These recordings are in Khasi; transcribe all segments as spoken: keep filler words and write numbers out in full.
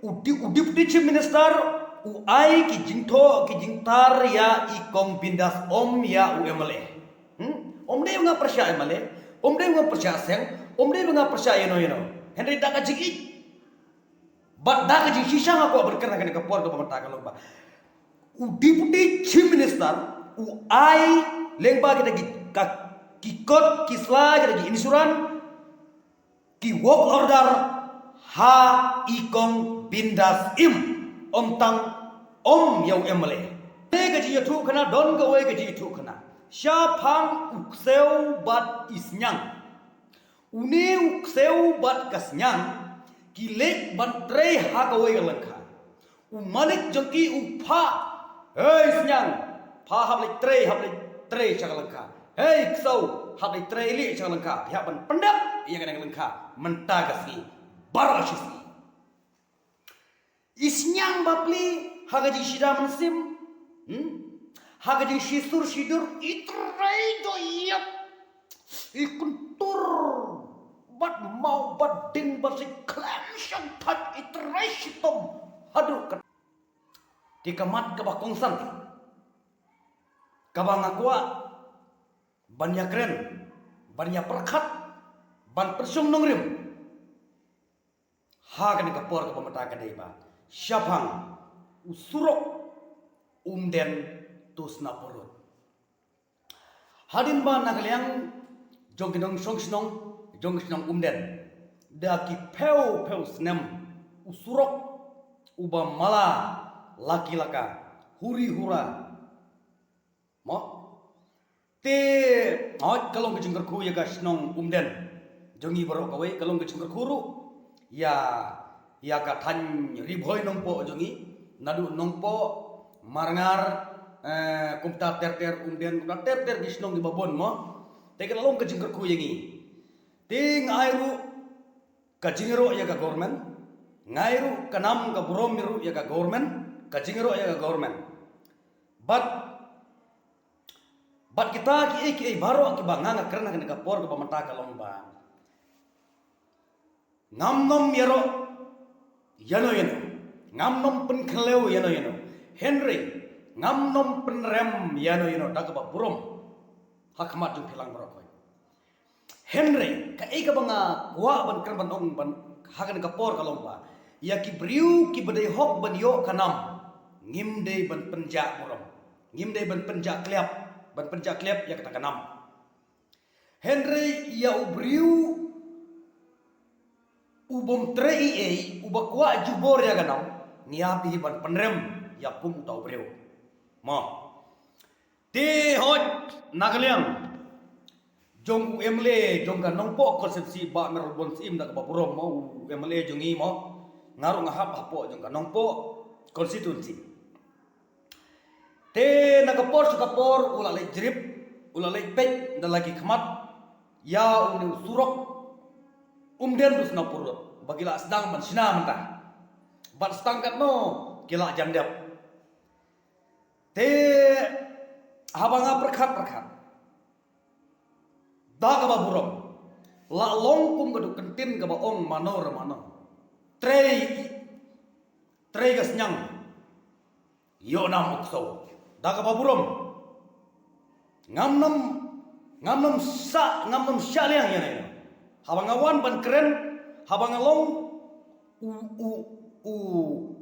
U, di, u Deputy Chief Minister u ai ki jingthoh ki jingtar ïa i Kong Bindas, ym ïa u M L A. Hmm? Ym dei nga pyrshah M L A, ym dei nga pyrshah seng, ym dei nga pyrshah ïano ïano. Hynrei da ka jingïeit bad da ka jingshisha nga kwah ban kren ha kane ka por kaba mynta ka long ba u Deputy Chief Minister u ai lyngba kita ki, ka, ki kot ki sla, kita ki insurance, ki work order ha i Kong Bindas Im, ym tang ym ïa u M L A. Te ka jingïathuhkhana, don kawei ka jingïathuhkhana shaphang u ksew bad i sniang. Une u ksew bad ka sniang ki leit ban trei ha kawei ka lyngkha. U malik jong ki u phah, "Hei sniang, phah hap leit trei, hap leit trei sha ka lyngkha. Hei ksew, hap leit trei lei sha ka lyngkha. Phi hap ban pyndep ïa kane ka lyngkha mynta ka sngi, baroh shi sngi." I sniang bapli ha ka jingshida mynsiem, hmm? Ha ka jingshisur shidur i trei doh ïap, i kyntur bad maw bad ding bad shi khlem shang thait, i trei shitom haduh ka, te ka mat kaba kongsan kaba nga kwah ban ïakren, ban ïapyrkhat, ban pynshong nongrim ha kane ka por kaba mynta ka dei ba shaphang u surok Umden to Snapurut. Hadien ba na ka liang jong ki nongshong shnong, jong ki shnong Umden, da ki phew phew snem u surok uba mala laki laka, huri hura, mo? Te hoi ka long ka jingkyrkhu ïa ka shnong Umden jong ngi baroh kawei, ka long ka jingkyrkhu ruh ïa, ïa ka thaiñ Ri Bhoi Nongpoh jong ngi, naduh Nongpoh, Marngar, eh, kumta ter ter Umden, kumta ter ter ki shnong kiba bun, mo. Te ka long ka jingkyrkhu ïa ngi. Te nga ai ruh ka jingïaroh ïa ka government, nga ai ruh ka nam ka burom ruh ïa ka government, ka jingïaroh ïa ka government. Bad, bad kita kiei kiei baroh kiba nga nga kren ha kane ka por kaba mynta ka long ba ngam nym ïaroh ïano ïano, ngam nym pynkhynlew ïano ïano, hynrei ngam nym pynrem ïano ïano da kaba burom ha khmat jong phi lang baroh kawei. Hynrei kaei kaba nga kwah ban kren ban ong ban ha kane ka por ka long ba ïa ki briew kiba dei hok ban ïoh ka nam, ngim dei ban pynjah burom, ngim dei ban pynjah kliap, ban pynjah kliap ïa kata ka nam. Hynrei ïa u briew u bym trei ei ei, uba kwah jubor ïa ka nam, ngi hap hi ban pynrem ïa kum uta u briew. Mo. Te hoi na ka liang jong u M L A jong ka Nongpoh constituency, Bah Mayralborn Syiem, da kaba burom mo, u M L A jong ngi mo. Nga ruh nga hap hapoh jong ka Nongpoh constituency. Te na ka por sha ka por u la leit jrip, u la leit peit da la ki khmat ïa une u surok Umden to Snapurut ba ki la sdang ban shna mynta. Bad tang katno ki la jan dep. Te haba nga pyrkhat pyrkhat da kaba burom, la long kum ka duk kyntien kaba ong mano re mano. Trei, trei ka sniang, ïoh nam u ksew. Da kaba burom. Ngam nym, ngam nym sa, ngam nym shah liang ïano ïano. Haba nga wan ban kren, haba nga long u, u, u,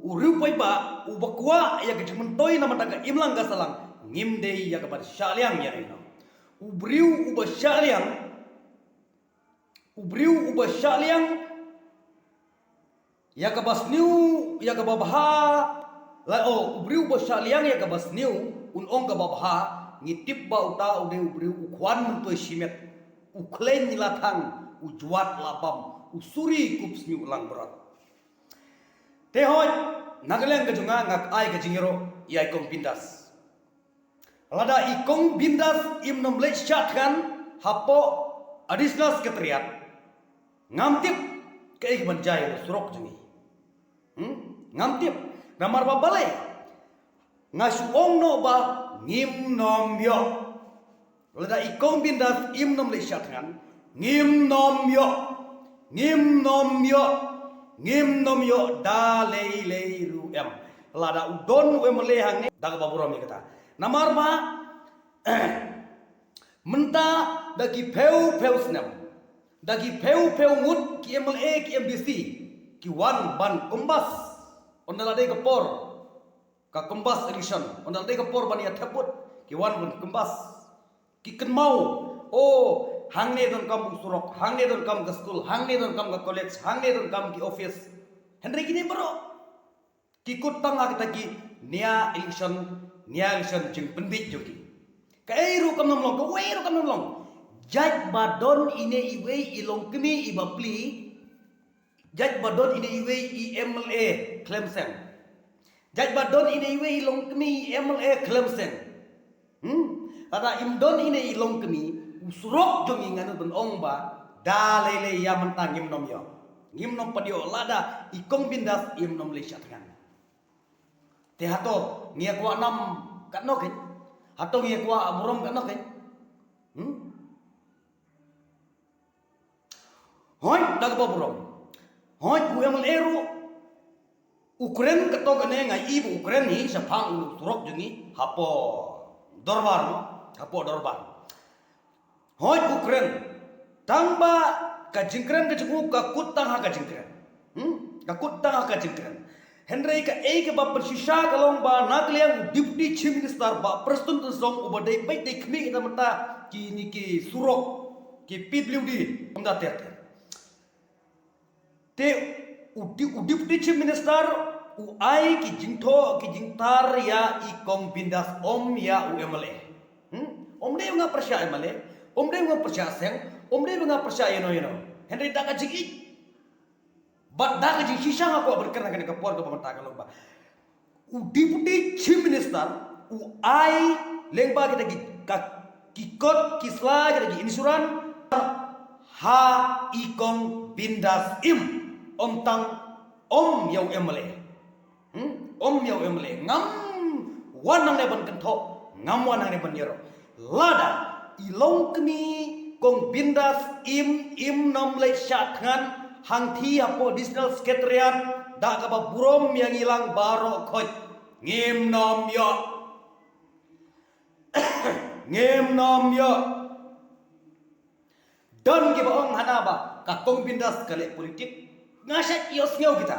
u riewpaidbah uba kwah ïa ka jingmyntoi na ka bynta ka imlang ka sahlang, ngim dei ïa kaban shah liang ïano ïano. U briew uba shah liang, u briew uba shah liang ïa kaba sniew, ïa kaba bha, la, oh, u briew uba shah liang ïa kaba sniew, un ong kaba bha, ngi tip ba uta u dei u briew u khwan myntoi shimet, u khleiñ la thang, u jwat la bam, u suri kup sniew lang brot. Te hoi, na ka liang ka jong nga nga ai ka jingïaroh ïa i Kong Bindas. Lada i Kong Bindas im nym leit shah thngan hapoh Additional Secretariat, ngam tip kaei kaban jia ïa u surok jong ngi. Hmm? Ngam tip. Namar ba balei? Nga shu ong noh ba ngim nym ïoh. Lada i Kong Bindas im nym leit shah thngan, ngim nym ïoh. Ngim nym ïoh. Ngim nym ïoh da lei lei ruh em. Lada u don u MLA hangne da kaba burom ïa kata. Namar ba mynta da ki phew phew snem, da ki phew phew ngut ki MLA, ki MDC ki wan ban kynbas. Ynda la dei ka por ka kynbas election, ynda la dei ka por ban ïa thep vote, ki wan ban kynbas. Ki kynmaw, oh, hangne donkam u surok, hangne donkam ka skul, hangne donkam ka college, hangne donkam ki office. Hynrei kine baroh ki kut tang ha kita ki nia election, nia election jingpynbeit jong ki. Kaei ruh kam nym long, kawei ruh kam nym long. Jait ba don ine iwei i longkmie i bapli, jait ba don ine iwei i MLA khlem seng, jait ba don ine iwei i longkmie i MLA khlem seng. Hmm? Lada im don ine i longkmie, u surok jong i ngan nud ban ong ba da lei lei ïa mynta ngim nym ïoh. Ngim nym pat ïoh lada i kong Bindas im nym leit shah thngan. Te hato ngi ïa kwah nam katno keiñ? Hato ngi ïa kwah burom katno keiñ? Hmm? Hooid, da kaba burom. Hooid, u MLA ruh u kren kato kane, nga i ba u kren hi shaphang u surok jong ngi hapoh dorbar, no? Hapoh dorbar. Hooid, u kren. Tang ba ka jingkren ka jong u ka kut tang ha ka jingkren. Hmm? Ka kut tang ha ka jingkren. Hynrei kaei kaba pynshisha ka long ba na ka liang u Deputy Chief Minister Bah Prestone Tynsong uba dei peit dei khmih ïa mynta kine ki surok, ki PWD, kumta ter ter. Te u di-, u Deputy Chief Minister u ai ki jingthoh ki jingtar ïa i kong Bindas, ym ïa u MLA. Hmm? Ym dei ba nga pyrshah MLA, ym dei ba nga pyrshah seng, ym dei ba nga pyrshah ïano ïano. Hynrei da ka jingïeit bad da ka jingshisha nga kwah ban kren ha kane ka por kaba mynta ka long ba u Deputy Chief Minister u ai lyngba kita ki, ka, ki kot ki sla, kita ki insurance ha i kong Bindas Im, ym tang, ym ïa u MLA. Hmm? Ym ïa u MLA. Ngam wan hangne ban kynthoh, ngam wan hangne ban ïaroh. Lada i longkmie kong Bindas Im, im nym leit shah thngan hangthie hapoh Divisional Secretariat da kaba burom ïa ngi lang baroh khoit. Ngim nym ïoh. Ngim nym ïoh. Don kiba ong hana ba ka kong Bindas ka leh politik. Nga shait ïohsngew kita.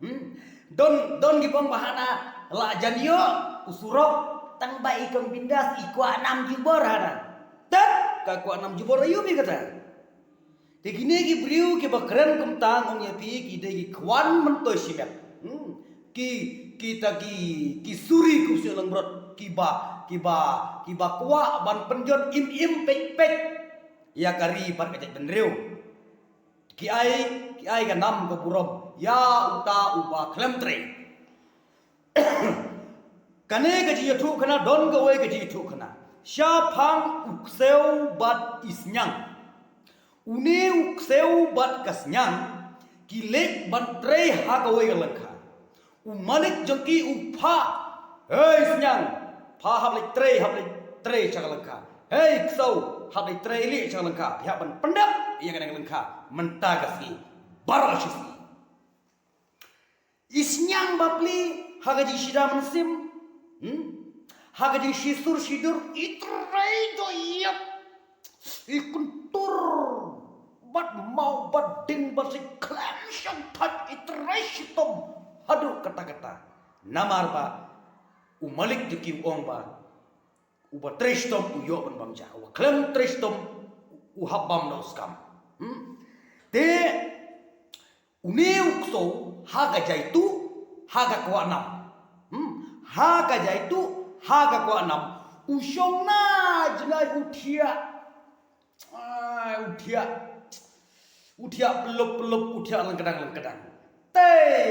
Hmm? Don, don kiba ong ba hana la jan ïoh u surok tang ba i kong Bindas i kwah nam jubor hana. Tat ka kwah nam jubor aïu phi kata. Te kine ki briew kiba kren kumta, nga ong ïa phi, ki dei ki khwan myntoi shimet. Hmm. Ki, kita ki, ki suri kum shu langbrot, kiba, kiba, kiba kwah ban pynjot im im peit peit ïa ka ri bad ka jaitbynriew. Ki ai, ki ai ka nam ka burom ïa uta uba khlem trei. Kane ka jingïathuhkhana, don kawei ka jingïathuhkhana shaphang u ksew bad i sniang. Une u ksew bad ka sniang ki leit ban trei ha kawei ka lyngkha. U malik jong ki u phah, "Hei sniang, phah hap leit trei, hap leit trei sha ka lyngkha. Hei ksew, hap leit trei leh sha ka lyngkha. Phi hap ban pyndep ïa kane ka lyngkha mynta ka sngi, baroh shi sngi." I sniang bapli ha ka jingshida mynsiem, hmm? Ha ka jingshisur shidur, i trei doh ïap, i kyntur bad maw bad ding bad shi khlem shongthait, i trei shitom haduh katta katta. Namar ba u malik jong ki u ong ba uba trei shitom u ïoh ban bam ja, uba khlem trei shitom u hap bam da u skam. Hmm? Te une u ksew ha ka jaituh ha ka kwah nam. Hmm? Ha ka jaituh ha ka kwah nam. U shong na jngai u thiah. Ai, u thiah. U thiah pyllup pyllup, u thiah lyngkdang lyngkdang. Te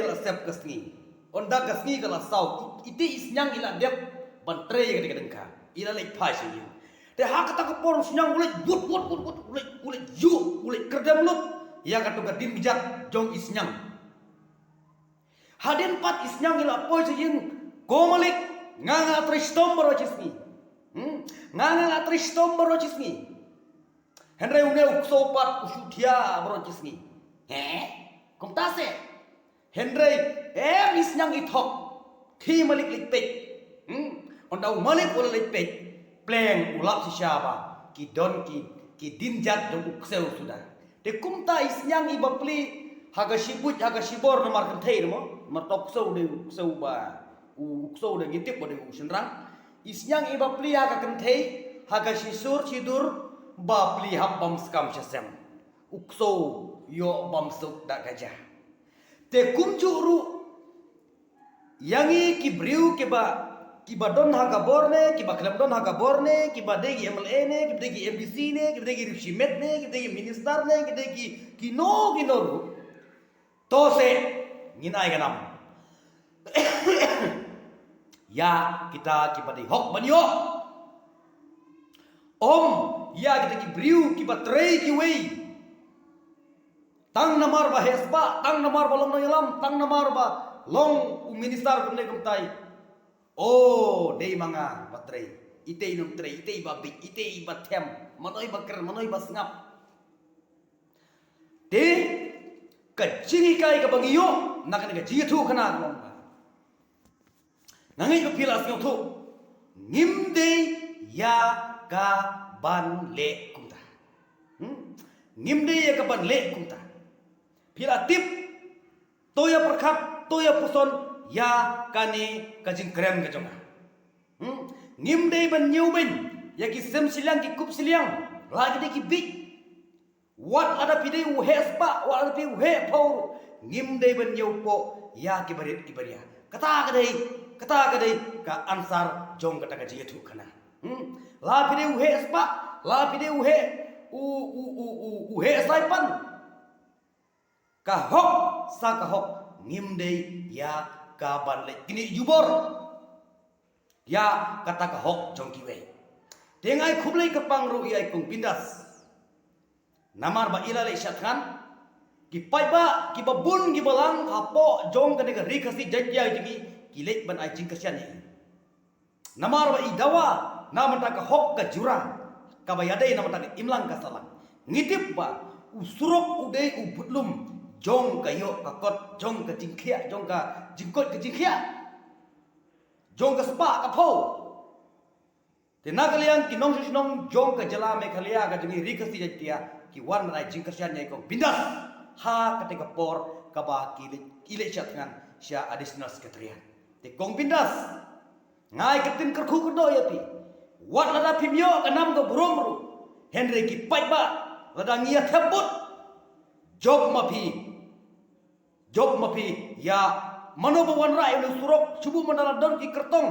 la sep ka sngi. Ynda ka sngi ka la saw, i, ite i sniang i la dep ban trei ïa kata ka lyngkha. I la leit phai sha ïing. Te ha kata ka por u sniang u leit wut wut wut wut, u leit, u leit ïuh, u leit kyrdem lut ïa kato ka dien kjat jong i sniang. Hadien pat i sniang i la poi sha ïing, "Ko malik, nga nga la trei shitom baroh shi sngi. Hmm? Nga nga la trei shitom baroh shi sngi." Hynrei une u ksew pat u shu thiah baroh shi sngi. "He? Kumta se? Hynrei em i sniang i thok, ki malik leit peit. Hmm? Ynda u malik u la leit peit, pleng u lap shisha ba ki don ki, ki dienjat jong u ksew suda. Te kumta i sniang i bapli ha ka shibuit ha ka shibor namar kynthei, mo? Namar u ksew de u ksew ba, u, u ksew de ngi tip ba de u shynrang. I sniang i bapli ha ka kynthei, ha ka shisur shidur, bapli hap bam skam sha sem. U ksew ïoh bam suk da ka ja. Te kumjuh ruh ïa ngi ki briew kiba, kiba don ha ka bor ne, kiba khlem don ha ka bor ne, kiba dei ki M L A ne, kiba dei ki M D C ne, kiba dei ki riew shimet ne, kiba dei ki minister ne, kiba dei ki, kino kino ruh. To se ngin ai ka nam ïa kita kiba dei hok ban ïoh. Ym ïa kita ki briew kiba trei kiwei. Tang namar ba heh spah, tang namar ba long nongïalam, tang namar ba long u minister kumne kumtai. O, dei ma nga ba trei. Ite i nongtrei, ite i ba bieit, ite i ba them, mano i ba kren, mano i ba sngap. Te ka jinghikai kaba ngi ïoh na kane ka jingïathuhkhana ka long ba, nga ngeit ba phi la sngewthuh, ngim dei ïa ka ban leh kumta. Hmm? Ngim dei ïa ka ban leh kumta. Phi la tip, to ïa pyrkhat, to ïa puson ïa kane ka jingkren ka jong nga. Hmm? Ngim dei ban ñiewbeiñ ïa ki sem shiliang, ki kup shiliang, la ki dei ki bieit. Wat lada phi dei u heh spah, wat lada phi u heh phew ruh, ngim dei ban ñiew poh ïa ki barit ki baria. Kata ka dei, kata ka dei ka answer jong kata ka jingïathuhkhana. Hmm? La phi dei u heh spah, la phi dei u heh, u, u, u, u, u heh saipan. Ka hok sa ka hok, ngim dei ïa ka ban leh knieh jubor ïa kata ka hok jong kiwei. Te nga ai khublei kyrpang ruh ïa i Kong Bindas. Namar ba i la leit shad thngan, ki paidbah kiba bun kiba lang hapoh jong kane ka Ri Khasi Jaiñtia jong ngi ki leit ban ai jingkyrshan ïa i. Namar ba i dawa na bynta ka hok ka jura kaba ïadei na bynta ka imlang ka sahlang. Ngi tip ba u surok u dei u budlum jong ka ïoh ka kot, jong ka jingkhiah, jong ka jingkoit ka jingkhiah, jong ka spah ka phew. Te na ka liang ki nongshong shnong jong ka jylla Meghalaya ka jong ngi Ri Khasi Jaiñtia ki wan ban ai jingkyrshan ïa i Kong Bindas ha kata ka por kaba ki leit, i leit shad thngan sha Additional Secretariat. Te Kong Bindas, nga ai ka ktien kyrkhu kyrdoh ïa phi. Wat lada phim ïoh ka nam ka burom ruh, hynrei ki paidbah, lada ngi ïa thep vote, jop ma phi. Jop ma phi ïa mano ba wanrah ïa une u surok, shu bun mynta la don ki kyrtong.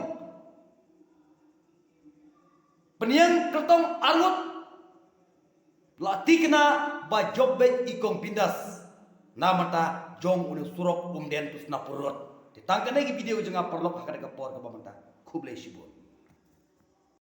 Pynïeng kyrtong arngut. La thikna ba jop beit i Kong Bindas na bynta jong une u surok Umden to Snapur Road. Te tang kane ki video jong nga paralok ha kane ka por kaba mynta. Khublei shibun.